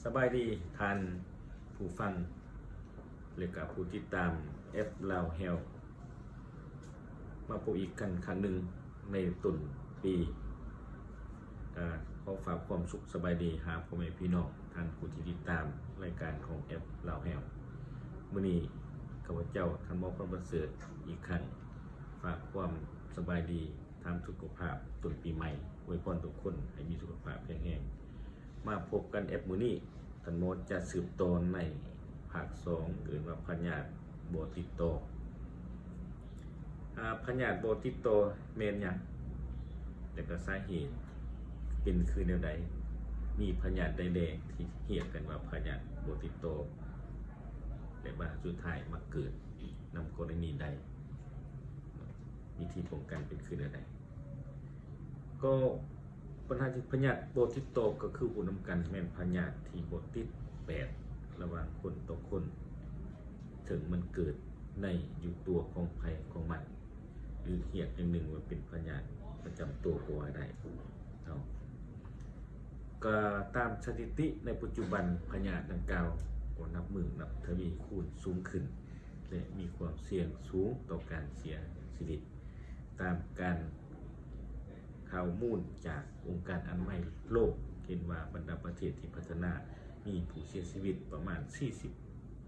ສະບາຍດີທ່ານຜູ້ຟັງ ແລະກະຜູ້ຕິດຕາມແອັບລາວແຮວ ມາພົບອີກກັນຄັ້ງໜຶ່ງໃນຕົ້ນປີ. ກະຂໍຝາກຄວາມສຸກສະບາຍດີຫາພໍ່ແມ່ພີ່ນ້ອງທ່ານຜູ້ທີ່ຕິດຕາມລາຍການຂອງແອັບລາວແຮວ. ມື້ນີ້ຂ້າພະເຈົ້າ ທ່ານໝໍ ພອນປະເສີດ ອີກຄັ້ງ ຝາກຄວາມສະບາຍດີ ຖາມສຸຂະພາບຕົ້ນປີໃໝ່, ອວຍພອນທຸກຄົນໃຫ້ມີສຸຂະພາບແຂງແຮງ. ມາພົບກັນແອັບມື້ນີ້, ທ່ານໝໍຈະສືບຕໍ່ໃນພາກສອງ ເອີ້ນວ່າພະຍາດບໍ່ຕິດຕໍ່. ອາ ພະຍາດບໍ່ຕິດຕໍ່ແມ່ນຫຍັງ ແລະກະສາເຫດເປັນຄືແນວໃດ? ມີພະຍາດໃດແດ່ທີ່ຮຽກກັນວ່າພະຍາດບໍ່ຕິດຕໍ່ ແລະວ່າສຸດທ້າຍມາເກີດນຳກໍລະນີໃດ? ວິທີປ້ອງກັນເປັນຄືແນວໃດ? ກໍບັນຫາທີ່ພະຍາດບໍ່ຕິດຕໍ່ກໍຄືຮູ້ນຳກັນ ແມ່ນພະຍາດທີ່ບໍ່ຕິດແປດລະຫວ່າງຄົນຕໍ່ຄົນ, ເຖິງມັນເກີດໃນຢູ່ຕົວຂອງໃຜຂອງມັນ ຫຼືຮຽກຢ່າງໜຶ່ງວ່າເປັນພະຍາດປະຈຳຕົວກໍວ່າໄດ້ເນາະ. ກໍຕາມສະຖິຕິໃນປັດຈຸບັນ ພະຍາດດັ່ງກ່າວກໍນັບມື້ນັບທະວີຄູນສູງຂຶ້ນ ແລະມີຄວາມສ່ຽງສູງຕໍ່ການເສຍຊີວິດ. ຕາມການ ຂໍ້ມູນຈາກອົງການອະນາໄມໂລກ ເຫັນວ່າບັນດາປະເທດທີ່ພັດທະນາ ມີຜູ້ເສຍຊີວິດປະມານສີ່ສິບ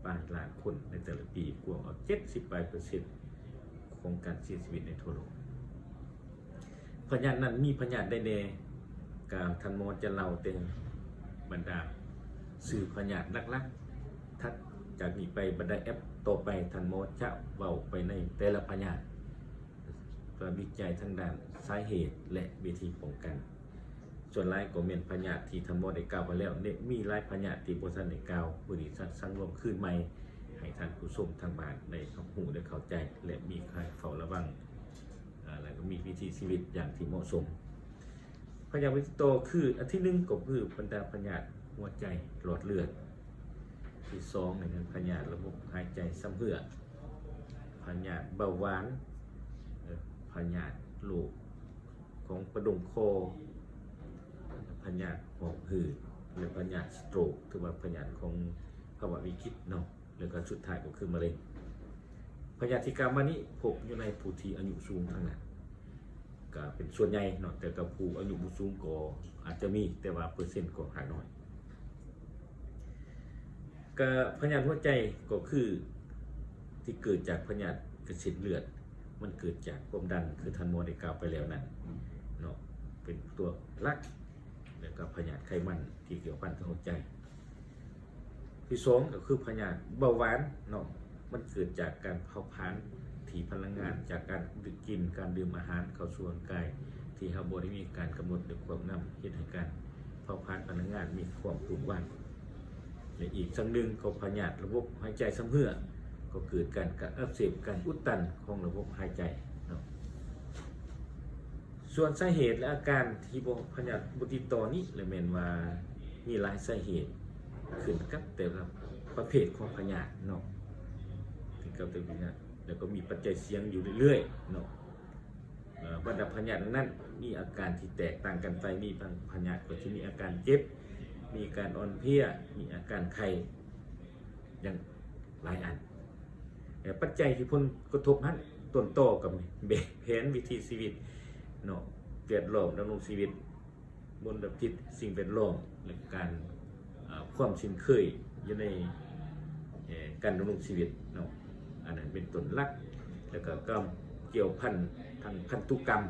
ປາຍລ້ານຄົນໃນແຕ່ລະປີ, ກວມເອົາເຈັດສິບປາຍເປີເຊັນຂອງການເສຍຊີວິດໃນທົ່ວໂລກ. ພະຍາດນັ້ນມີພະຍາດໃດແດ່? ກະທ່ານໝໍຈະເລົ່າແຕ່ບັນດາຊື່ພະຍາດຫຼັກໆ. ຖັດຈາກນີ້ໄປ ບັນດາແອັບຕໍ່ໄປ ທ່ານໝໍຈະເວົ້າໄປໃນແຕ່ລະພະຍາດ ເພື່ອວິໄຈທາງດ້ານສາເຫດ ແລະ ວິທີປ້ອງກັນ. ສ່ວນຫຼາຍກໍແມ່ນພະຍາດທີ່ທ່ານໝໍໄດ້ກ່າວໄປແລ້ວ, ແລະ ມີຫຼາຍພະຍາດທີ່ບໍ່ທັນໄດ້ກ່າວ, ເພື່ອທີ່ຈະສັງລວມຄືນໃໝ່ ໃຫ້ທ່ານຜູ້ຊົມທາງບ້ານໄດ້ຮັບຮູ້ ໄດ້ເຂົ້າໃຈ ແລະ ມີການເຝົ້າລະວັງ ອາ ແລະ ກໍມີວິຖີຊີວິດຢ່າງທີ່ເໝາະສົມ. ພະຍາດບໍ່ຕິດຕໍ່ຄື ອັນທີໜຶ່ງກໍຄືບັນດາພະຍາດຫົວໃຈ, ຫຼອດເລືອດ, ທີສອງແມ່ນພະຍາດລະບົບຫາຍໃຈຊຳເຮື້ອ, ພະຍາດເບົາຫວານ, ພະຍາດໂລກຂອງປະດົງຄໍ, ພະຍາດຫອບຫືດ ແລະ ພະຍາດສະໂຕຣກ ຖືວ່າພະຍາດຂອງພາວະວິກິດເນາະ. ແລ້ວກໍສຸດທ້າຍກໍຄືມະເຮັງ. ພະຍາດທີ່ກ່າວມານີ້ພົບຢູ່ໃນຜູ້ທີ່ອາຍຸສູງທັງນັ້ນ, ກໍເປັນສ່ວນໃຫຍ່ເນາະ, ແຕ່ກໍຜູ້ອາຍຸບໍ່ສູງກໍອາດຈະມີ, ແຕ່ວ່າເປີເຊັນກໍຫາກໜ້ອຍ. ກໍພະຍາດຫົວໃຈກໍຄືທີ່ເກີດຈາກພະຍາດກະເຊັດເລືອດ, ມັນເກີດຈາກຄວາມດັນ ຄືທ່ານໝໍໄດ້ກ່າວໄປແລ້ວນັ້ນເນາະ, ເປັນຕົວຫຼັກ, ແລ້ວກໍພະຍາດໄຂມັນທີ່ກ່ຽວພັນກັບຫົວໃຈ. ທີສອງກໍຄືພະຍາດເບົາຫວານເນາະ, ມັນເກີດຈາກການເຜົາຜານທີ່ພະລັງງານຈາກການກິນ, ການດື່ມອາຫານເຂົ້າສູ່ຮ່າງກາຍ ທີ່ເຮົາບໍ່ໄດ້ມີການກຳນົດ ຫຼື ຄວບງຳ, ເຮັດໃຫ້ການເຜົາຜານພະລັງງານມີຄວາມວຸ້ນວາຍ. ແລະ ອີກສັງໜຶ່ງກໍພະຍາດລະບົບຫາຍໃຈຊຳເຮື້ອ, ກໍເກີດການອັກເສບ, ການອຸດຕັນຂອງລະບົບຫາຍໃຈເນາະ. ສ່ວນສາເຫດ ແລະ ອາການທີ່ບໍ່ ພະຍາດບໍ່ຕິດຕໍ່ນີ້ ລະແມ່ນວ່າມີຫຼາຍສາເຫດ ຂຶ້ນກັບແຕ່ລະປະເພດຂອງພະຍາດເນາະ, ຂຶ້ນກັບແຕ່ພະຍາດ ແລ້ວກໍມີປັດໄຈສ່ຽງຢູ່ເລື້ອຍໆເນາະ. ເອີ ບັນດາພະຍາດນັ້ນມີອາການທີ່ແຕກຕ່າງກັນໄປ, ມີບາງພະຍາດກໍຈະມີອາການເຈັບ, ມີອາການອ່ອນເພຍ, ມີອາການໄຂ້ ຢ່າງຫຼາຍອັນ. ແລະ ປັດໄຈທີ່ຜົນກະທົບຫັ້ນ ຕົ້ນຕໍກໍແມ່ນແຜນວິຖີຊີວິດເນາະ, ແວດລ້ອມດຳລົງຊີວິດ, ມົນລະພິດສິ່ງແວດລ້ອມ ແລະ ການ ເອີ ຄວາມເຊັ່ນເຄີຍຢູ່ໃນ ເອີ ການດຳລົງຊີວິດເນາະ, ອັນນັ້ນເປັນຕົ້ນຫຼັກ. ແລ້ວກໍກ່ຽວພັນທາງພັນທຸກຳ,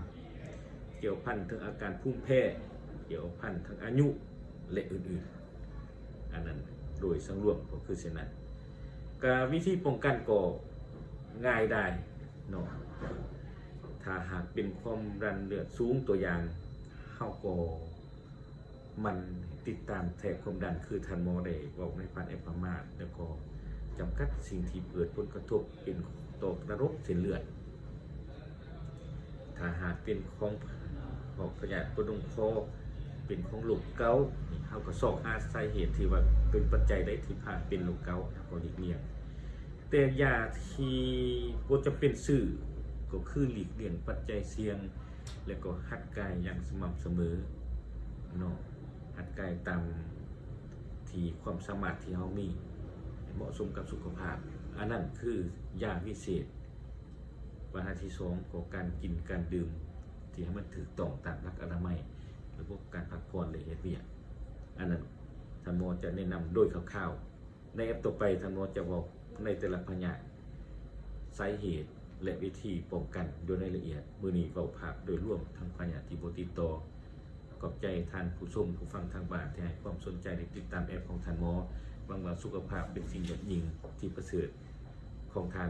ກ່ຽວພັນເຖິງອາການພູມແພ້, ກ່ຽວພັນທາງອາຍຸ ແລະ ອື່ນໆ. ອັນນັ້ນໂດຍສັງລວມກໍຄືເຊັ່ນນັ້ນ. ກະວິທີປ້ອງກັນກໍງ່າຍດາຍເນາະ, ຖ້າຫາກເປັນຄວາມດັນເລືອດສູງຕົວຢ່າງ, ເຮົາກໍໝັ່ນຕິດຕາມແທກຄວາມດັນ ຄືທ່ານໝໍໄດ້ເວົ້າໃນພາດແອບປະມາດ, ແລ້ວກໍຈຳກັດສິ່ງທີ່ເກີດຜົນກະທົບເປັນຕໍ່ລະບົບເສັ້ນເລືອດ. ຖ້າຫາກເປັນຂອງພວກພະຍາດປະດົງຄໍ, ເປັນຂອງໂລກເກົາ, ເຮົາກໍຊອກຫາສາເຫດທີ່ວ່າເປັນປັດໄຈໃດທີ່ພາເປັນໂລກເກົາ, ເຮົາກໍຫຼີກລ່ຽງ. ແຕ່ຢາທີ່ບໍ່ຈຳເປັນຊື້ ກໍຄືຫຼີກລ່ຽງປັດໄຈສ່ຽງ, ແລ້ວກໍຫັດກາຍຢ່າງສະໝ່ຳສະເໝີເນາະ, ຫັດກາຍຕາມ ທີ່ຄວາມສາມາດທີ່ເຮົາມີ ໃຫ້ເໝາະສົມກັບສຸຂະພາບ. ອັນນັ້ນຄືຢາວິເສດ. ບັນຫາທີສອງ ກໍການກິນການດື່ມທີ່ໃຫ້ມັນຖືກຕ້ອງຕາມຫຼັກອະນາໄມ, ລະບົບການພັກຜ່ອນ ແລະ ເຮັດວຽກ. ອັນນັ້ນທ່ານໝໍຈະແນະນຳໂດຍຄ່າວໆ. ໃນແອັບຕໍ່ໄປ ທ່ານໝໍຈະເວົ້າໃນແຕ່ລະພະຍາດ, ສາເຫດ ແລະ ວິທີປ້ອງກັນໂດຍໃນລະອຽດ. ມື້ນີ້ເວົ້າພາບໂດຍລວມທັງພະຍາດທີ່ບໍ່ຕິດຕໍ່. ຂອບໃຈທ່ານຜູ້ຊົມຜູ້ຟັງທາງບ້ານທີ່ໃຫ້ຄວາມສົນໃຈ ແລະ ຕິດຕາມແອັບຂອງທ່ານໝໍ. ຫວັງວ່າສຸຂະພາບເປັນສິ່ງຍອດຍິ່ງທີ່ປະເສີດຂອງທ່ານ.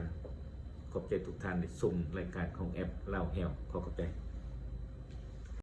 ຂອບໃຈທຸກທ່ານທີ່ຊົມລາຍການຂອງແອັບລາວແຮວ. ຂໍຂອບໃຈ.